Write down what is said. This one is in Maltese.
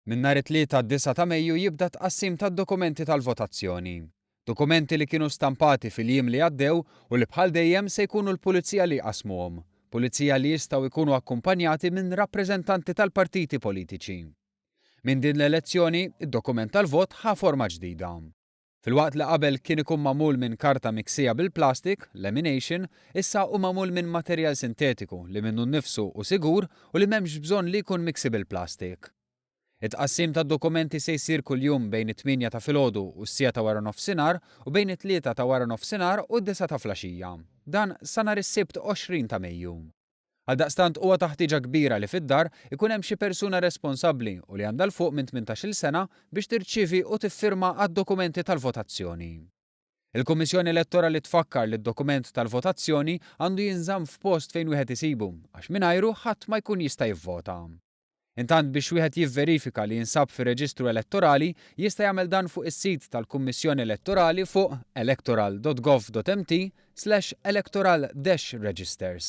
Minn nhar it-Tlieta 9 ta' Mejju jibda t-tqassim tad-dokumenti tal-votazzjoni. Dokumenti li kienu stampati fil-jiem li għaddew u li bħal dejjem se jkunu l-pulizija li jqassmuhom. Pulizija li jistgħu jkunu akkumpanjati minn rappreżentanti tal-partiti politiċi. Minn din l-elezzjoni, id-dokument tal-vot ħa forma ġdida. Filwaqt li qabel kien ikun magħmul minn karta miksija bil-plastik, lamination, issa hu magħmul minn materjal sintetiku li minnu nnifsu hu sigur u li m'hemmx bżonn li jkun miksi bil-plastik. It-tqassim tad-dokumenti se jsir kuljum bejn it-tmienja ta' filgħodu u s-siegħa ta' waranofsinhar u bejn it-tlieta ta' waranofsinhar u d-disgħa ta' flaxija. Dan sa nhar is-Sibt 20 ta' Mejju. Għaldaqstant huwa ta' ħtieġa kbira li fid-dar ikun hemm xi persuna responsabbli u li għandha 'l fuq minn 18-il sena biex tirċievi u tiffirma għad-dokumenti tal-votazzjoni. Il-Kummissjoni Elettorali tfakkar li d-dokument tal-votazzjoni għandu jinżamm f'post fejn wieħed isibu għax mingħajru ħadd ma jkun jista' jivvota. Intant biex wieħed jivverifika li jinsab fir-reġistru elettorali jista' jagħmel dan fuq is-sit tal-Kummissjoni Elettorali fuq electoral.gov.mt/electoral-registers.